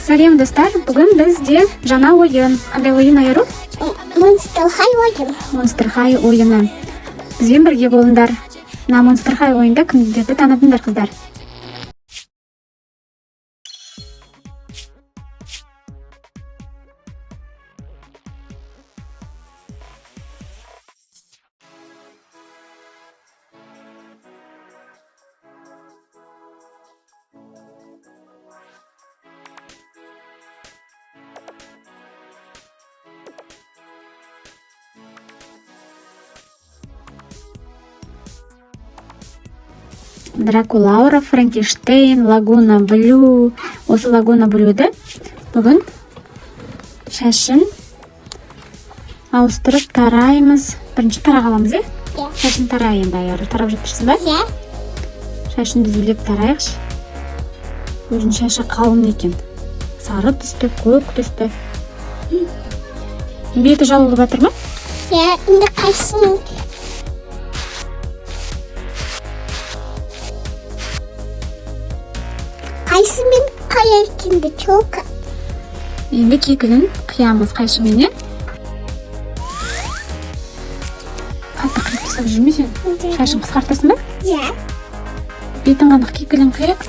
Сәлем, достар! Бүгін бізде жаңа ойын. Қандай ойын, Айару? Монстр Хай ойын. Монстр Хай ойыны. Бізбен бірге болыңдар. Мына Монстр Хай ойында кімдерді таныдыңдар, қыздар? Дракулаура, Франкенштейн, Лагуна Блю. Осы Лагуна Блюді бүгін шашын ауыстырып тараймыз. Бірінші тарақ аламыз, иә? Иә. Шашын тарай енді, Айару. Тарап жатырсың ба? Иә. Шашын түзулеп тарайықшы. Өзінің шашы қалың екен. Сары түсті, көк түсті. Беті жабылып жатыр ма? Иә, енді қайсының? Қайсымен қай екенді челка? Енді кекілін қиямыз қайшымен, иә? Қатты қиып тастап жүрме сен. Шашын қысқартасың ба? Иә. Бетін ғана, кекілін қиып.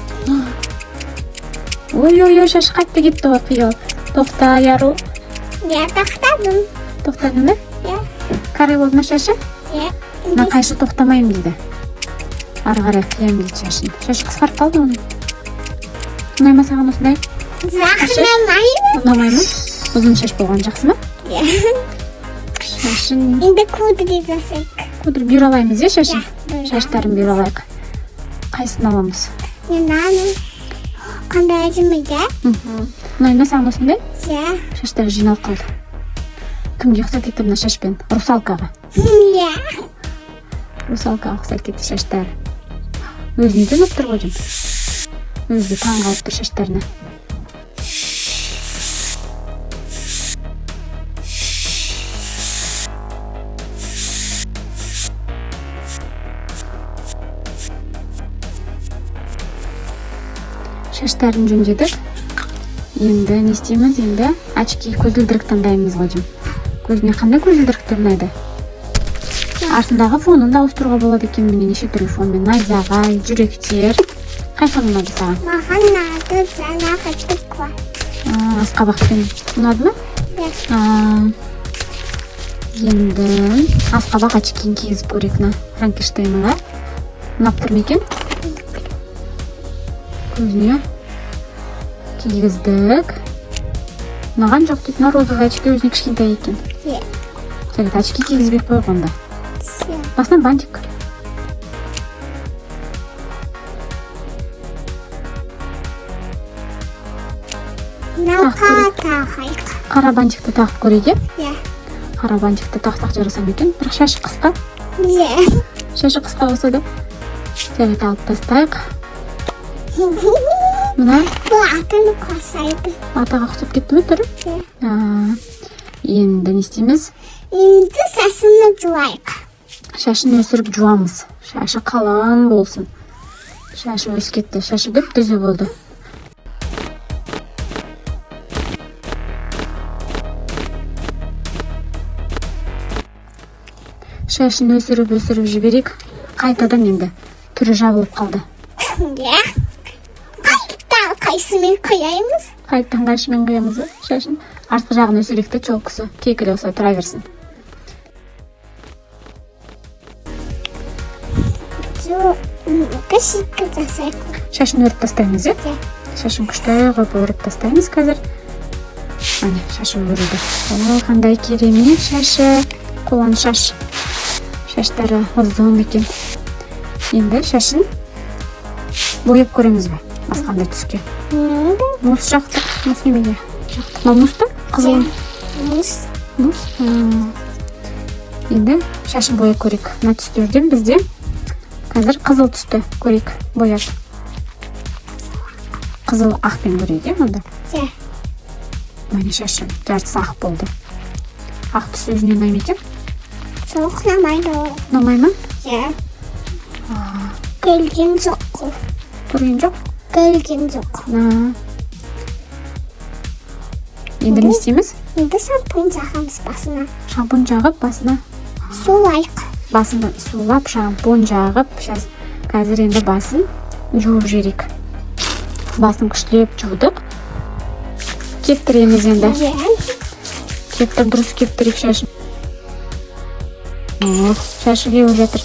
Ой, ой, ой, шашы қатты кетті ғой қиылып. Тоқта, Айару. Иә, тоқтадым. Тоқтадың ба? Иә. Каре болды ма шашы? Иә. Мына қайшы тоқтамаймын дейді. Ары қарай қиямын дейді шашын. Шашы қысқарып қалды оның. Ұнай ма саған осындай? Ұнамайды. Ұнамай ма? Ұзын шаш болған жақсы ма? Иә. Шашын Енді кудри жасайық. кудри бұйралаймыз, иә, шашын? Иә, бұйра. Шаштарын бұйралайық. Қайсысын аламыз? Мен мынаны, қандай әдемі, иә? Ұнай ма саған осындай? Иә. Шаштары жиналып қалды. Кімге ұқсап кетті мына шашпен? Русалкаға. Иә. Русалкаға ұқсап кетті шаштары. Өзіне де ұнап тұр ғой деймін. Өзі де таң қалып тұр шаштарына. Шаштарын жөндедік. Енді не істейміз? Енді очки, көзілдірік таңдаймыз ғой деймін. Көзіне қандай көзілдіріктер ұнайды? Артындағы фонын да ауыстыруға болады екен. Міне, неше түрлі фонмен: найзағай, жүректер. Қай фон ұнады саған? Маған ұнады жаңағы тыква. Асқабақпен ұнады ма? Иә. Енді асқабақ очкиін кигізіп көрейік мына Франкенштейнға. Ұнап тұр ма екен? Көзіне кигіздік. Ұнаған жоқ дейді. Мына розовый очки өзіне кішкентай екен. Иә. Жарайды, очки кигізбей ақ қояйық онда. Иә. Басына бантик. Мынау Тағып көрейік. қара тағайық. Қара бантикті тағып көрейік, иә? Иә. Қара бантикті тақсақ, жараса ма екен? Бірақ шашы қысқа. Иә. Шашы қысқа болса да. Жарайды, алып тастайық. Мына Бұл атаны қосайды. атаға ұқсап кетті ме түрі? Иә. Енді не істейміз? Енді шашын жуайық. Шашын өсіріп жуамыз. Шашы қалың болсын. Шашы өсіп кетті. Шашы дүп түзу болды. Шашын өсіріп, өсіріп жіберейік. Қайтадан енді түрі жабылып қалды. Иә. Қайта қайсымен қияймыз? Қайтадан қайшымен қиямыз ба шашын? Артқы жағын өсірейік те, челкасы кекілі осылай тұра берсін. Кішік жасайық. Шашын өріп тастаймыз, иә? Иә. Шашын күшті қылып өріп тастаймыз қазір. Әне, шашы өрілді. Ой, қандай керемет шашы! Қолаң шаш. Шаштары ұзын екен. Енді шашын бояп көреміз бе басқандай түске? Енді Мусс жақтық. Мусс немене жақтық? Мынау мусс па, қызыл? Мусс. Мусс. Енді шашын бояп көрейік. Мына түстерден бізде қазір қызыл түсті көрейік бояп. Қызыл ақпен көрейік, иә, онда? Иә. Міне, шашы жартысы ақ болды. Ақ түс өзіне ұнай ма екен? Жоқ, ұнамайды. Ұнамай ма? Иә. Көрген жоқ қой. Көрген жоқ. Көрген жоқ. Енді не істейміз? Енді шампунь жағамыз басына. Шампунь жағып басына. Сулайық. Басын сулап, шампунь жағып, сейчас қазір енді басын жуып жіберейік. Басын күштеп жудық. Кептіреміз енді. Иә. Кептір, дұрыс кептірейік шашын. Ох, шашы кеуіп жатыр.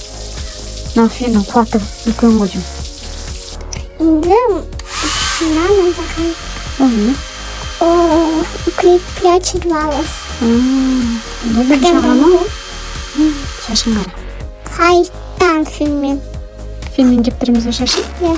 Мына феннің қуаты үлкен ғой деймін. Енді мынаны жағайық. Ол не? О, укреплять волос. Не бір жаға ма ол? Шашын қара. Қайтан фенмен. Фенмен кептіреміз бе шашын? Иә.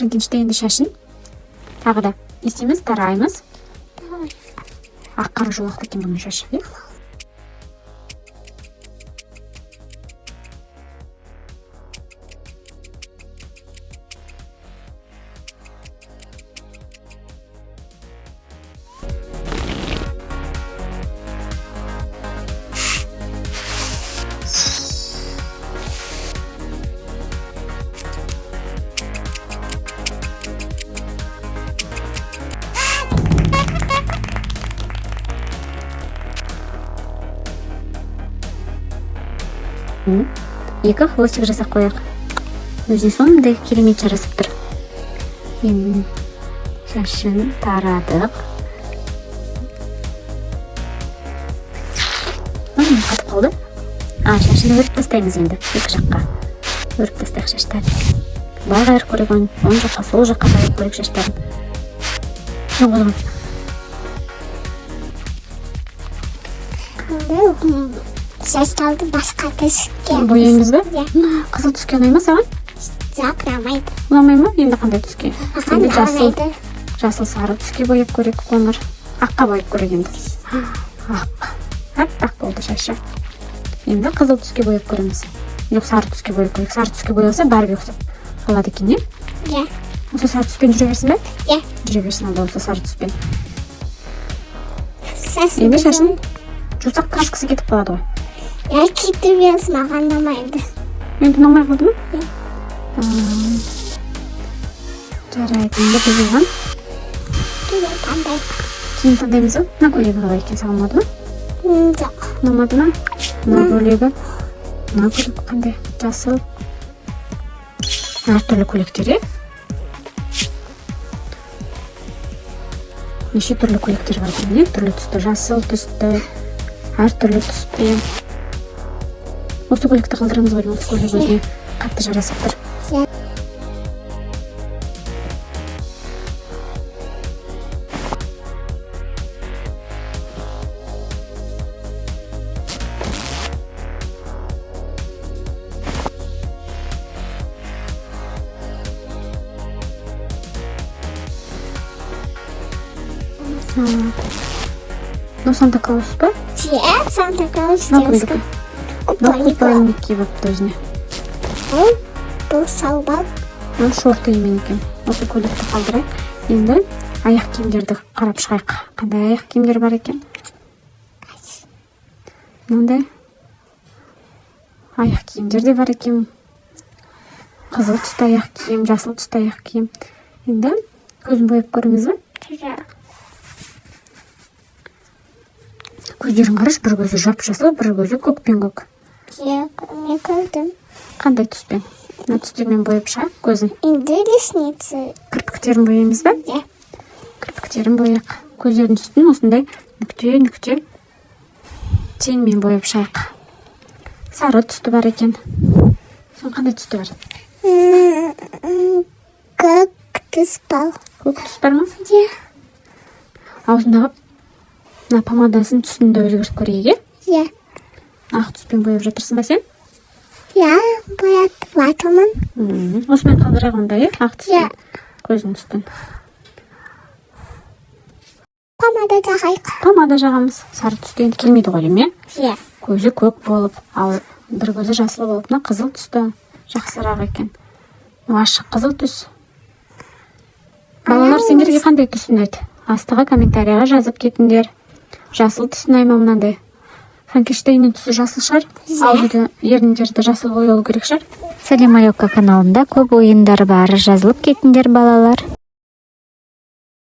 Франкенштейнді шашын тағы да не істейміз? Тараймыз. Ақ қара жолақты екен бұның шашы, иә. Екі хвостик жасап қояйық. Өзіне сондай керемет жарасып тұр. Енді шашын тарадық. Міне, қатып қалды. А, шашын өріп тастаймыз енді екі жаққа. Өріп тастайық шаштарын. Былай қайырып көрейік, оң жаққа, сол жаққа қайырып көрейік шаштарын. Жоқ, оған. Енді шаштарды басқа түске. Бояймыз ба? Иә. Қызыл түске ұнай ма саған? Жоқ, ұнамайды. Ұнамай ма? Енді қандай түске? Маған Енді жасыл, ұнамайды. жасыл сары түске бояп көрейік, қоңыр. Аққа бояп көрейік енді. Ақ. Аппақ болды шашы. Енді қызыл түске бояп көреміз. Жоқ, сары түске бояп көрейік. Сары түске боялса, Барби ұқсап қалады екен, иә? Иә. Осы сары түспен жүре берсін бе? Иә. Жүре берсін онда осы сары түспен. Шашын Енді шашын жусақ, краскасы кетіп қалады ғой. Иә, кете берсін, маған ұнамайды. Енді ұнамай қалды ма? Иә. Жарайды, енді біз оған Киім таңдайық. Киім таңдаймыз ба? Мына көйлегі қалай екен, саған ұнады ма? Жоқ. Ұнамады ма? Мына көйлегі. Мына көйлек қандай? Жасыл. Әртүрлі көйлектер, иә? Неше түрлі көйлектер бар екен, иә? Түрлі түсті, жасыл түсті, әртүрлі түспен. Осы көйлекті қалдырамыз ғой, осы көйлек өзіне қатты жарасып тұр. Иә. Мынау Санта Клаус па? Иә, Санта Клаус Мынау девушка. кімдікі? Мынау Купальник. Купальник киіп алыпты өзіне. Ол бұл шалбар. Мынау шорты емен екен. Осы көйлекті қалдырайық. Енді аяқ киімдерді қарап шығайық. Қандай аяқ киімдер бар екен? Мынандай аяқ киімдер де бар екен. Қызыл түсті аяқ киім, жасыл түсті аяқ киім. Енді көзін бояп көреміз бе? Жоқ. Көздерін қарашы, бір көзі жап жасыл, бір көзі көкпен көк. Иә, мен көрдім. Қандай түспен? Мына түстермен бояп шығайық көзін. Енді ресницы. Кірпіктерін бояймыз ба? Иә. Кірпіктерін бояйық. Көздерінің үстін осындай нүкте нүкте теньмен бояп шығайық. Сары түсті бар екен. Соның қандай түсті бар? Көк түс бар. Көк түс бар ма? Иә. Аузындағы мына помадасын түсін де өзгертіп көрейік, иә? Иә. Ақ түспен бояп жатырсың ба сен? Иә, боятып жатырмын. Осымен қалдырайық онда, иә, ақ түспен. Иә. Көзінің үстін. Помада жағайық. Помада жағамыз. Сары түсті енді келмейді ғой деймін, иә? Иә. Көзі көк болып, ал бір көзі жасыл болып, мына қызыл түсті жақсырақ екен. Мынау ашық қызыл түс. Балалар, сендерге қандай түс ұнайды? Астыға комментарийға жазып кетіңдер. Жасыл түс ұнай ма мынандай? Франкенштейннің түсі жасыл шығар. Аузы, еріндерді жасыл боялу керек шығар. Сәлем, Алёка каналында көп ойындар бар, жазылып кетіңдер, балалар.